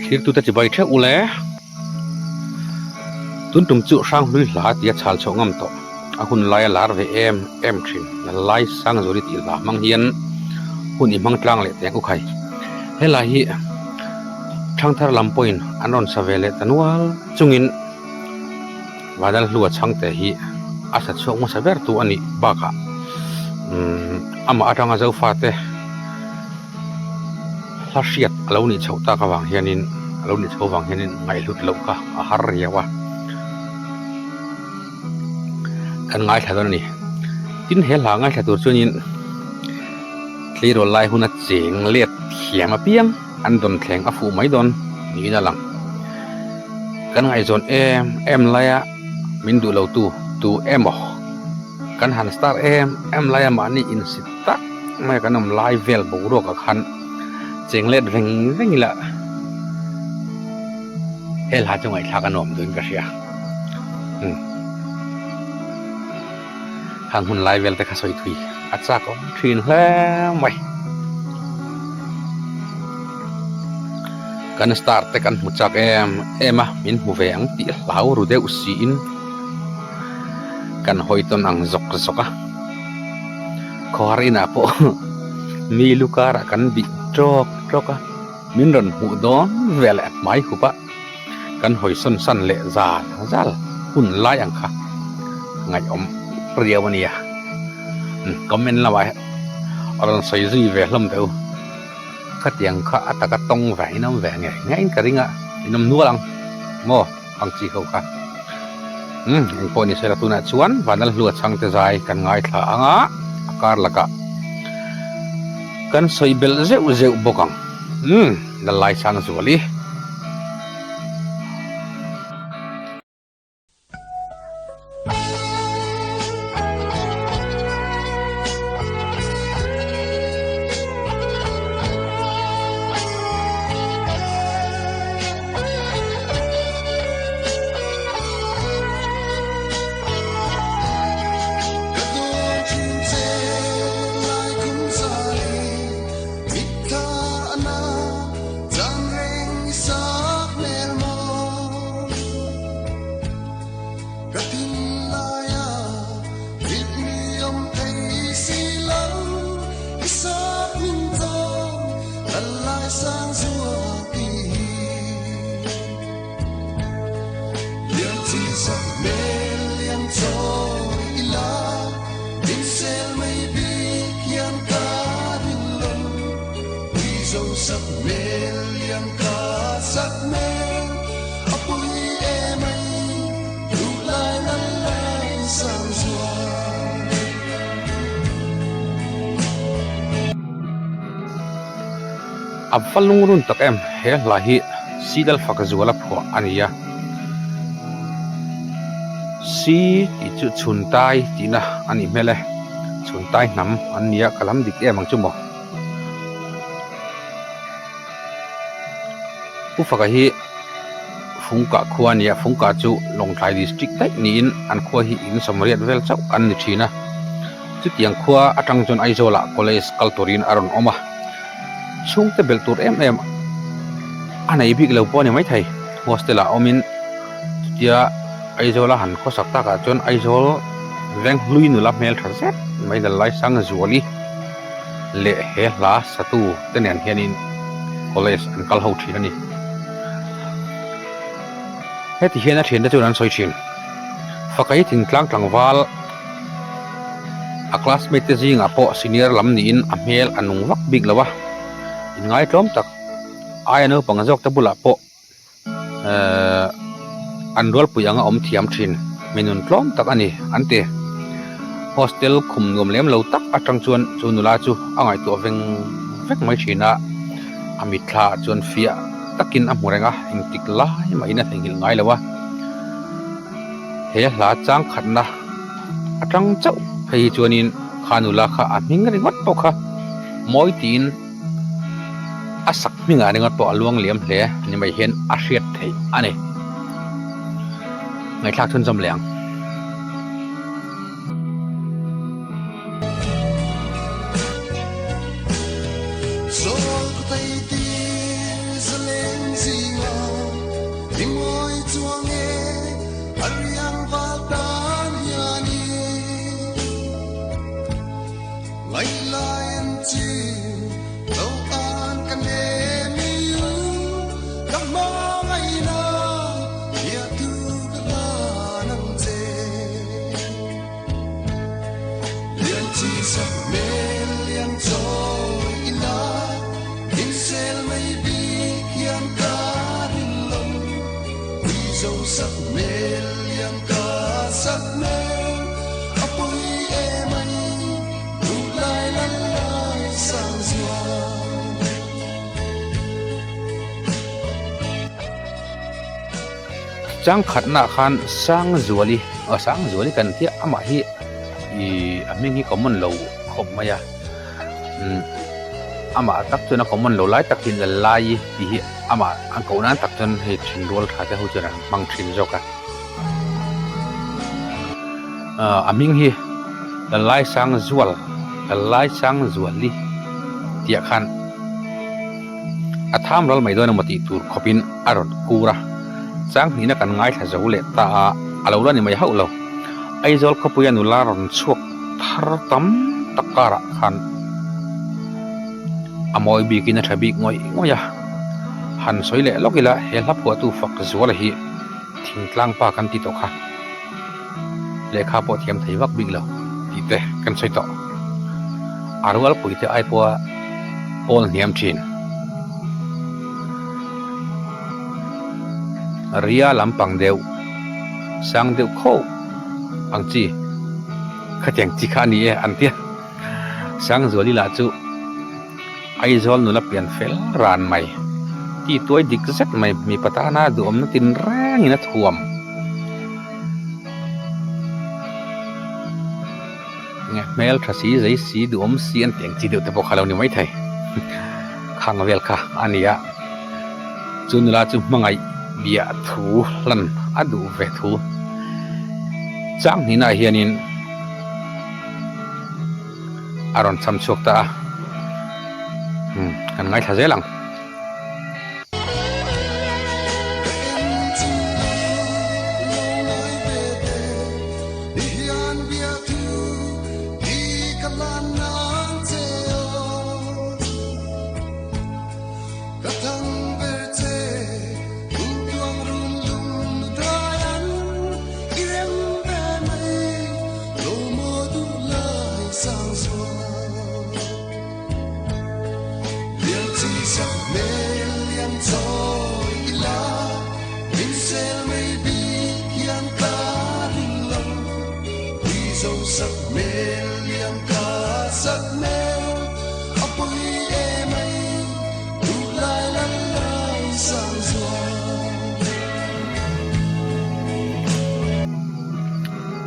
Thlirtute chibai theuh u le. Tun tum chu Hranghlui hla tia chhal chhoh ngam tawh. A hun laia lar ve em em thin. Lai Sangzuri tih hla hmang hian hun i hmang tlang leh teng u khai. Helai hi Thangthar lam pawhin an rawn sa ve leh ta nual chungin Vanlalhlua chhangte hi a sa chhuak hmasa ber tu a nih bakah amah atanga Zofate hla hriat a lo nih chhoh tak avang hianin a lo nih chhoh avang hianin ngaihhlut loh kha a har riau a, kan ngaithla dawn a ni. Tin he hla ngaithla tur chuanin tleirawl lai huna cheng let thiam apiang an dawn thleng a fuh mai dawn niin a lang. Kan ngaihzawn em em laia min duh lo tu tu emaw kan han star em em laia mahni insit tak mai kan awm lai vel boruak ah khan cheng let veng veng ila he hla chu ngaihthlak a nuam duhin ka hria umm hang hun lai vel te kha sawi thui a chak awm thin hle mai kan star te kan hmu chak em em a min hmu ve ang tih hlau ru deuh siin kan hawi tawn ang zawk zawk a. Khawhar inah pawh mi lu karah kan bih tawk tawk a, min rawn hmuh dawn ve leh hmai hup a, kan hawi sawn san leh zal zal hun lai ang kha ngaihawm riau a nia. Comment lamah a rawn sawi zui ve hlawm teh u. Khatiang kha a taka tawng ve in awm ve ngei ngeiin ka ring a, in awm nual ang maw ang chi ho kha. Umm engpawh ni sela tunah chuan Vanlalhlua chhangte zai kan ngaithla ang a, a kar lakah kan sawi belh zeuh zeuh bawk ang. Umm Lalaisangzuali. A va lungrun tak em he hla hi Sidal fak zuala phuah a ni a, Si tih chu chhun tai tihna a nih hmel e, chhun tai hnam an nia ka lam dik em ang chu maw. Pu Faka hi Fungkah khua a ni a, Fungkah chu Lawngtlai District daih niin an khua hi in sawmriat vel chauh an ni thin a. Chutiang khua atang chuan Aizawlah college kal turin a rawn awm a, chhungte belh tur em em a nei bik lo pawh a ni maithei. Hostel ah awmin chutia Aizawla han khawsak takah chuan Aizawl Venghlui nula hmeltha zet mai Lalaisangzuali leh he hla satu te nen hianin college an kal ho thin a ni. Heti hian a thiante chuan an sawi thin. Fakai thingtlang tlangval a classmate te zingah pawh senior lam niin a hmel a nung vak bik lo a, inngai tlawm tak aia naupang zawk te bulah pawh Ehh an rualpui anga awm thiam thin mi nun tlawm tak a ni an ti. Hostel khum nuam lem lo tak atang chuan chu nula chu a ngaihtuah veng vek mai thin a, a mitthla ah chuan fiah takin a hmu reng a, engtik lai mahin a theihnghilh ngai lo a. He hla chang khatna atang chauh phei hi chuanin kha nula kha a hming ringawt pawh kha mawi tiin A sak hmingah ringawt pawh a luang liam hle ni mai hian a hriat theih a ni. Ngaihthlak chhunzawm leh ang. Changkhatnaah khan Sangzuali aw Sangzuali kan tia amah hi ih a hming hi common lo khawp mai a umm amah tak chuan a common lo lai tak hi Lalai tih hi amah an koh nan tak chuan hei thinrual tha te ho chuan an hmang thin zawk a ah a hming hi Lalai Sangzual Lalai Sangzuali tih ah khan a tham ral mai dawn emaw tih tur khawpin a rawn kur a, chang hnihna kan ngaithla zo leh ta a, a lo la ni mai hauh lo. Aizawl khawpuia nula rawn chhuak thar tam tak karah khan a mawi bikin a tha bik ngawih ngawih a, han sawi leh lawk ila he hla phuahtu fak zuala hi thingtlang pa kan ti tawh kha lehkha pawh thiam thei vak bik lo tih te kan sawi tawh. A rualpui te ai pawha pawl hniam thin. Ria lampang deuh sang deuh khauh ang chi khatiang chi kha a ni e an tia. Sangzuali lah chu Aizawl nula pian fel ran mai, ti tuai dik zet mai mipa tana duhawmna tinrengin a thuam. Nge hmel tha si, zei si, duhawm si an tih ang chi deuh te pawh kha lo ni maithei. Khang vel kha a ni a, chu nula chu hmangaih biah thu hlan a duh ve thu chang hnihnaah hianin a rawn cham chhuak ta a, umm kan ngaithla zel ang.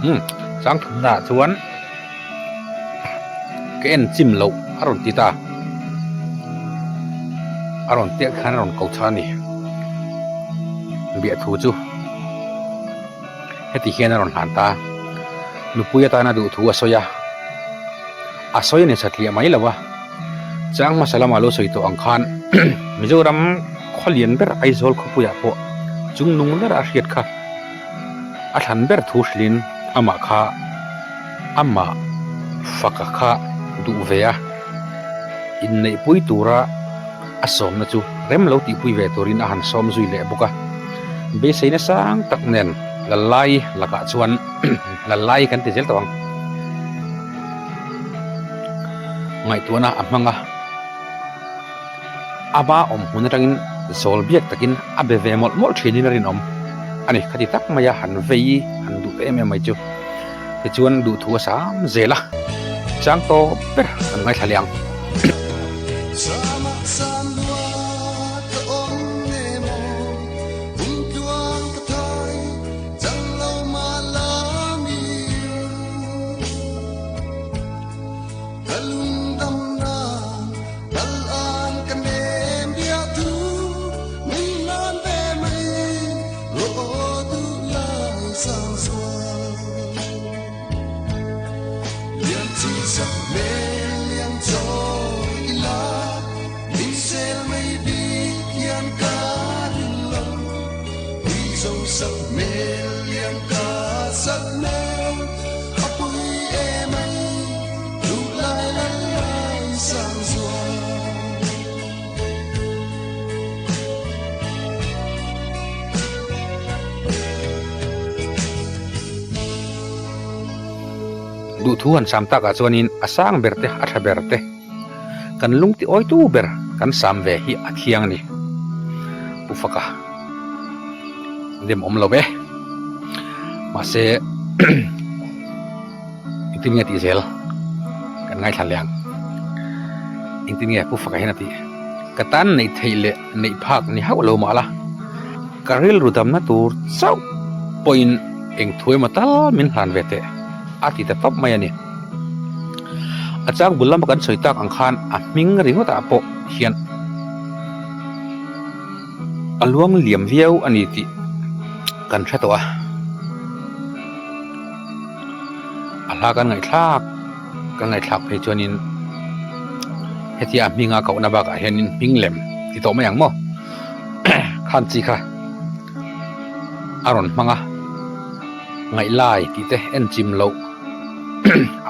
Umm changthumna ah chuan ka en chim loh a rawn ti ta a rawn tiak khan a rawn ko chhan a ni biahthu chu heti hian a rawn hlan ta nupui atana duhthu a sawi a a sawi a ni satliah mai lo a chang hmasa lamah lo sawi tawh ang khan Mizoram khaw lian ber Aizawl khawpuiah pawh chungnung ber a hriat kha a thlan ber thu hrilhin amah kha amah faka kha duh ve a inneihpui tura a sawmna chu rem lo tihpui ve turin a han sawm zui leh bawk a beiseina sang tak nen Lalai lakah chuan Lalai kan ti zel tawh ang ngaihtuahna a hmang a ama awm hmun atangin zawl biak takin a be ve mawlh mawlh thinin a rinawm a ni khati tak maia han vei han duh ta em em mai chu tichuan duhthu a sam zel a chang tawp ber kan ngaithla leh ang. Duhthu han sam takah chuanin a sang ber te a tha ber te kan lung ti awitu ber kan sam ve hi a thiang a ni. Pu Faka. Dem awm lo e. Mahse engtin nge tih zel kan ngaithla leh ang. Engtin nge Pu Faka hian a tih? Ka tan neih theih leh neih phak ni hauh lo mah la, ka rilru damna tur chauh pawhin eng thu emaw tal min hlan ve teh a ti ta tawp mai a ni. A chang bul lama kan sawi tak ang khan a hming ringawtah pawh hian a luang liam viau a ni tih kan hre tawh a. A hla kan ngaihthlak kan ngaihthlak phei chuanin hetia a hminga kohna bakah hianin hming lem ti tawh mai ang maw khan chi kha a rawn hmang a ngaihlai tih te en chim loh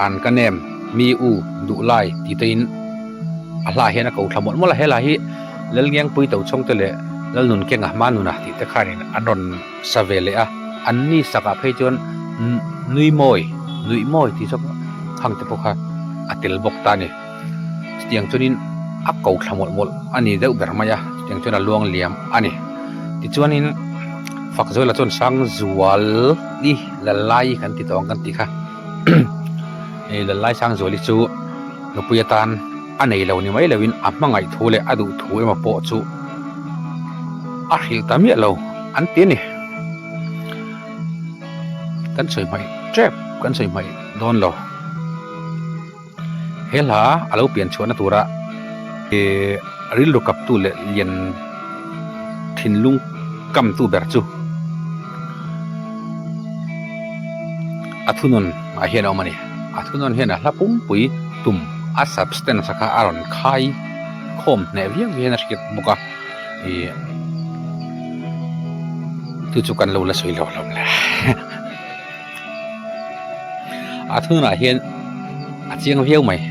an ka nem mi u duh lai tih te in a hla hian a ko thla mawlh mawlh a helai hi Lalngiangpui Tochhawng te leh Lalnunkenga Hmanuna tih te khanin an rawn sa ve leh a, an ni sakah phei chuan nui mawi, nuih mawi tih zawk hang te pawh kha a tel bawk ta a ni. Chutiang chuanin a ko thla mawlh mawlh a ni deuh ber mai a, chutiang chuan a luang liam a ni. Tichuanin Fakzuala chuan Sangzuali Lallai kan ti tawh ang kan tih kha Lallai Sangzuali chu nupui atan a nei lo ni mai loin a hmangaih thu leh a duh thu emaw pawh chu a hrilh ta miah lo an ti a ni. Kan sawi hmaih tep kan sawi hmaih dawn lo. He hla a lo pian chhuahna tura eh rilru kaptu leh lian thinlung kamtu ber chu a thunawn ah hian a awm a ni. A thunawn hian a hla pumpui tum a substance a kha a rawn khai khawm hneh viau hian a hriat bawk a ih chu chu kan lo la sawi lo hlawm le a thunawnah hian a chiang viau mai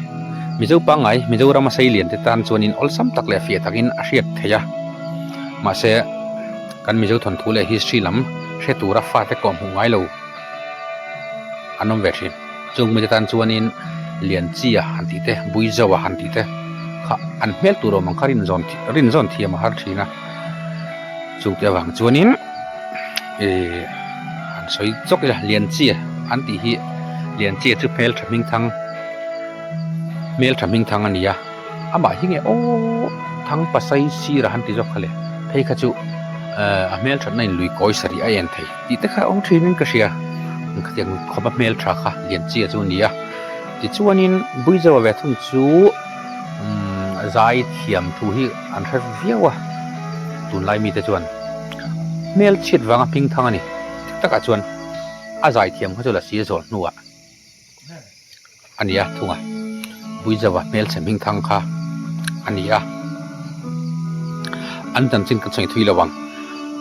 Mizo pangngai Mizoram a sei lian te tan chuanin awlsam tak leh fiah takin a hriat theih a mahse kan Mizo thawnthu leh history lam hre tura fate kawh hmuh ngai lo. an awm ve thin. Chung mite tan chuanin Lianchia han tih te, Buizoa han tih te kha an hmel tur awm ang kha rinzawn rinzawn thiam a har thin a. Chute avang chuanin ih han sawi chawk ila Lianchia an tih hi Lianchia chu hmel tha hming thang hmel tha hming thang a ni a. Amah hi nge aw Thangpasai sira han ti zawk kha le phei kha chu a hmel thatna in lui kawi sarih a en thei. Tih te kha a awm thinin ka hria. Khatiang khawpa hmeltha kha Lianchia chu a ni a. Tichuanin Buizoa ve thung chu umm zai thiam thu hi an hre viau a. Tunlai mite chuan hmelchhiat vanga hming thang a ni. Dik takah chuan a zai thiam kha chu la si a zawl hnuah. A ni a thung a, Buizova hmelchhe hming thang kha a ni a, an chanchin kan sawi thui lo ang,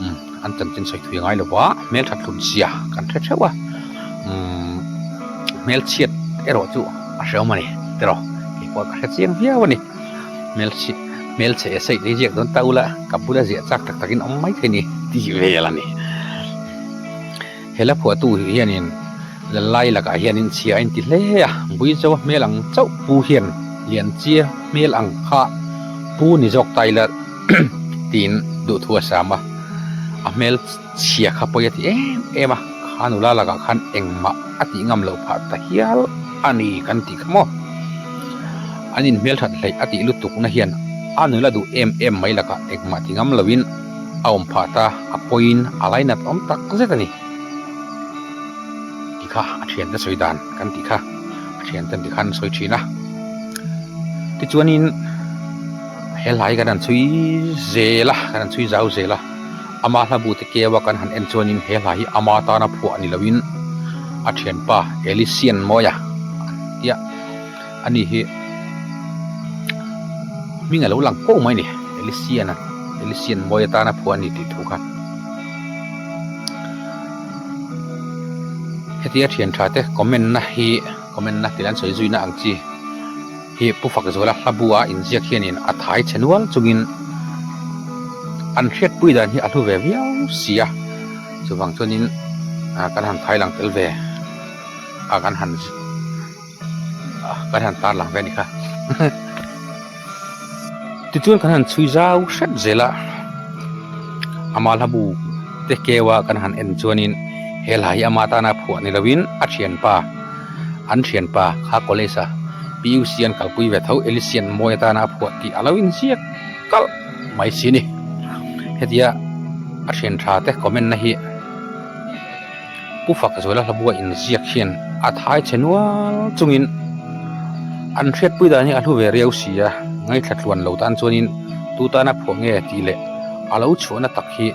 umm an chanchin sawi thui ngai lo va, hmelthat hlun zia kan hre theuh a, umm hmelchhiat erawh chu a hreawm a ni tiraw, keipawh ka hre chiang viau a ni, hmelchhiat hmelchhe essay te hi ziak dawn ta ula ka bula ziah chak tak takin awm maithei ni tih vel a ni. He la phuahtu hianin Lalai lakah hianin chhia a inti hle a, Buizo hmel ang chauh pu hian Lianchia hmel ang kha pu ni zawk ta ila tiin duhthu a sam a, a hmel chhia kha pawi a ti em em a, kha nula lakah khan engmah a tih ngam loh phah ta hial a ni kan tih kha maw? An inhmelthat hleih a tih lutukna hian a nula duh em em mai lakah engmah ti ngam loin a awm phah ta, a pawiin a lainat awm tak zet a ni. Ti kha a thiante sawi dan kan tih kha a thiante ti khan sawi thin a. Tichuanin he hla hi kan han chhui zel a, kan han chhui zau zel a, ama hla bu te keu a kan han en chuanin he hla hi ama tana phuah ni loin a thianpa Elisian Mawia an tia. Ani hi hming a lo lang fo mai a ni Elysian a Elysian mawi atana phuah a ni tih thu kha. Hetia thian tha te comment na hi comment na tih an sawi zui na ang chi hi Pu Fakzuala hla bu a inziak hianin a thai chhe nual chungin an hriatpui dan hi a hlu ve viau si a chuvang chuanin kan han thai lang tel ve a kan han. Kan han tar lang ve a ni kha. Tichuan kan han chhui zau hret zel a, ama hla bu te keua kan han en chuanin he hla hi ama tana phuah ni loin a thianpa an thianpa kha college a PUC an kalpui ve tho Elysian mawi atana a phuah tih a lo inziak kalh mai si a ni. Hetia a thian tha te comment na hi Pu Fakzuala hlabua inziak hian a thai chhe nual chungin an hriatpui dan hi a hlu ve riau si a, ngaithla tluan lo tan chuanin tu tana phuah nge tih leh a lo chhuahna tak hi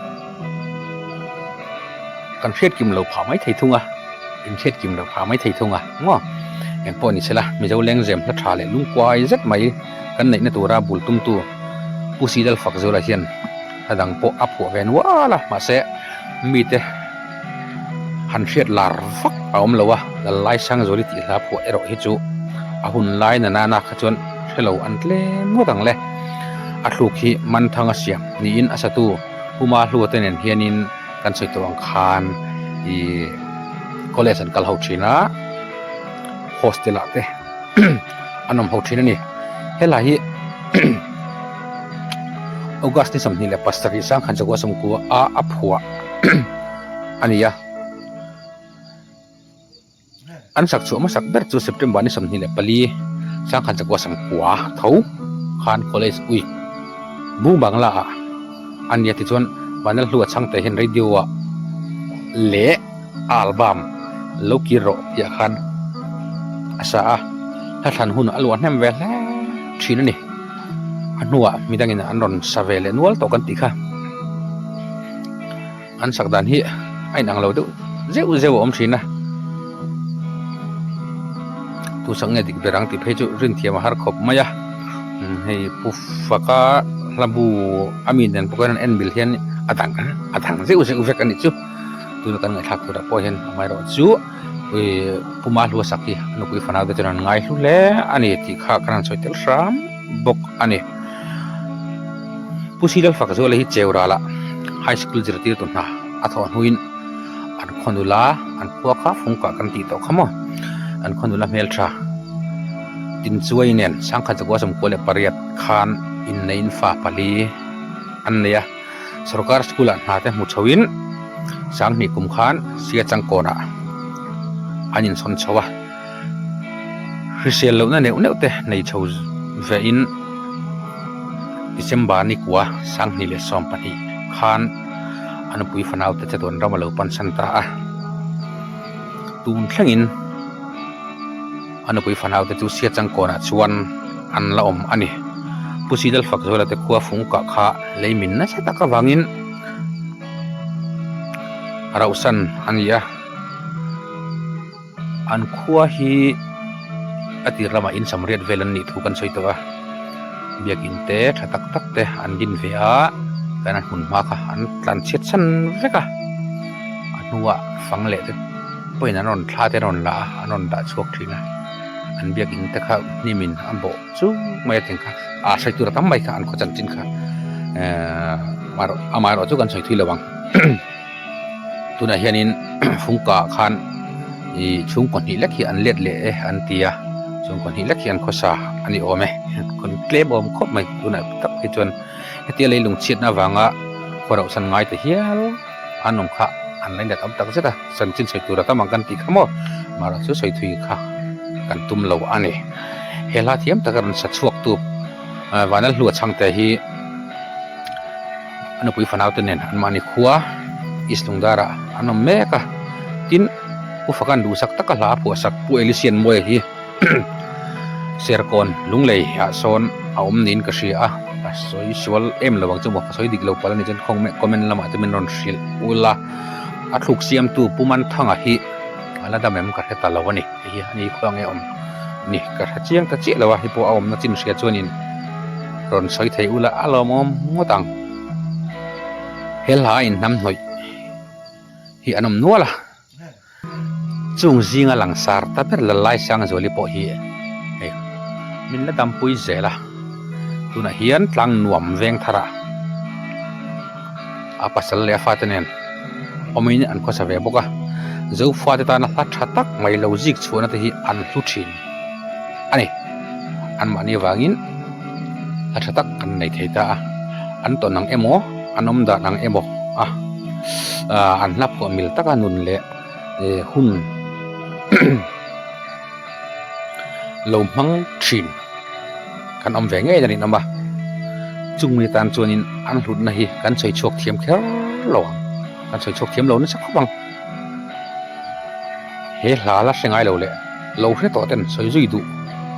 kan hriat kim lo phah mai thei thung a, in hriat kim lo phah mai thei thung a maw? Engpawh ni sela Mizo lengzem hla tha leh lungkuai zet mai kan neihna tura bul tumtu Pu Sidal Fakzuala hian hla dang pawh a phuah ve nual a, mahse mite han hriat lar vak a awm lo a, Lallai Sangzuali tih hla phuah erawh hi chu a hun lai na nana kha chuan hre lo an tlem ngawt ang le. A thluk hi Manthanga siam niin a satu Puma Hlua te nen hianin kan sawi tawh ang khan ih college an kal ho thin a, hostel ah te an awm ho thin a ni. Helai hi August ni 27 1990 a a phuah a ni a. An sak chhuah hmasak ber chu September ni 24 1990 tho khan College Week Bung Bangla ah a nia tichuan Vanlalhlua chhangte hian radio ah leh album lo kir rawh tih ah khan a sa a, hla thlan hun a luah hnem ve hle thin a ni. A hnuah midangin an rawn sa ve leh nual tawh kan tih kha. An sak dan hi a inang lo deuh zeuh zeuh a awm thin a, tu sak nge dik ber ang tih phei chu rin thiam a har khawp mai a, hei Pu Faka hla bu a mi nen pawh hian an en mil hian a dang a dang zeuh zeuh vek a nih chu, tuna kan ngaihthlak turah pawh hian amaherawh chu ih Pu Mahlua sak hi a nupui fanau te chuan an ngai hlu hle a ni tih kha kan han sawi tel hram bawk a ni. Pu Silal Fakzuala hi Cheural-ah High School zirtirtu hna a thawh hnuin an khaw nula an khua kha fungkah kan tih tawh kha maw? An khaw nula hmeltha Tinchuai nen 1998 khan inneiin fa pali an nei a, sorkar school-ah hna te hmu chhoin 2000 kum khan Siachangkawnah an insawn chho a. Hrisel lohna neuh neuh te nei chho vein December ni kua 2012 khan a nupui fanau te chatuan ram a lo pansan ta a. Tun thlengin a nupui fanau te chu Siachangkawnah chuan an la awm a ni. Pu Sidal Fakzuala te khua fungkah kha lei min nasa tak avangin a rauhsan a ni a. An khua hi a tir lamah in samriat vel an nih thu kan sawi tawh a, biakin te tha tak tak te an din ve a, kan an hmun hma kha an tlan chhiat chhan vek a, a hnuah fang leh te pawhin an rawn thla te an rawn la a, an rawn dah chhuak thin a, an biakin te kha hnimin a bawh chuk mai a teng kha ah sawi tur a tam mai kha an khaw chanchin kha ehh amaherawh chu kan sawi thui lo ang. Tunah hianin fungkah khan ih chhungkaw hnih lek hi an let leh e an ti a, chhungkaw hnih lek hi an khawsa a ni awm e, khawn tlem awm khawp mai tunah tak hi chuan hetia leilung chhiatna avanga khaw rauh san ngai ta hial an awm kha an lainat awm tak zet a, chanchin sawi tur a tam ang kan tih kha maw mahrawh chu sawi thui kha kan tum lo a ni. He hla thiam taka rawn sa chhuak tu Vanlalhlua chhangte hi. A nupui fanau te nen anmahni khua East Lungdar ah an awm mek a, tin Pu Fakan duhsak taka hla a phuahsak Pu Elisian Mawia hi Serkawn Lunglei ah sawn a awm niin ka hria a, ka sawi sual em lo ang chu maw, ka sawi dik lo palh a ni chuan khawng comment lamah te min rawn hrilh ul a, a thluk siamtu Pu Manthanga hi a la dam em ka hre ta lo a ni, hei hi a ni khua nge awm ni ka hre chiang ta chiah lo a, hei pawh a awmna chin hria chuanin. Rawn sawi thei ula a lawmawm ngawt ang. He hla in hnam hnawih hi an awm nual a, chung zinga langsar ta ber Lalai Sangzuali pawh hi hei min la dampui zel a, tunah hian tlang nuam veng thar ah a pasal leh a fate nen awmin an khawsa ve bawk a, Zofate tana hla tha tak mai lo zik chhuahna te hi an hlu thin a ni. Anmahni avangin hla tha tak kan nei thei ta a, an tawn ang emaw, an awm dan ang emaw a. ah an hla phuah mil taka nun leh eh hun lo hmang thin kan awm ve ngei a rinawm a, chung mi tan chuanin an hlutna hi kan sawi chhuak thiam kher lo ang, kan sawi chhuak thiam lo nasa khawp ang. He hla la hre ngai lo leh lo hre tawh ten sawi zui duh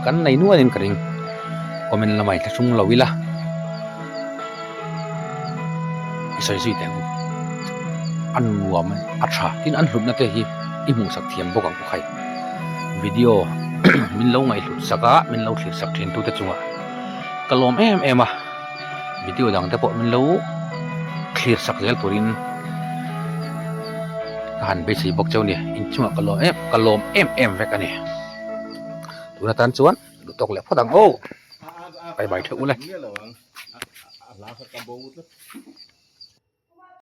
kan nei nualin ka ring, comment lamah i thlahrung lo ila i sawi zui teh ang u, a nuam a tha tin an hlutna te hi i hmuhsak thiam bawk ang u khai. Video min lo ngaihhlut sak a min lo thlir sak thin tute chungah ka lawm em em a video dang te pawh min lo thlir sak zel turin ka han beisei bawk cheu a ni inchungah ka lawm em ka lawm em em vek a ni tun atan chuan duh tawk leh phawt ang aw bye bye theuh ule.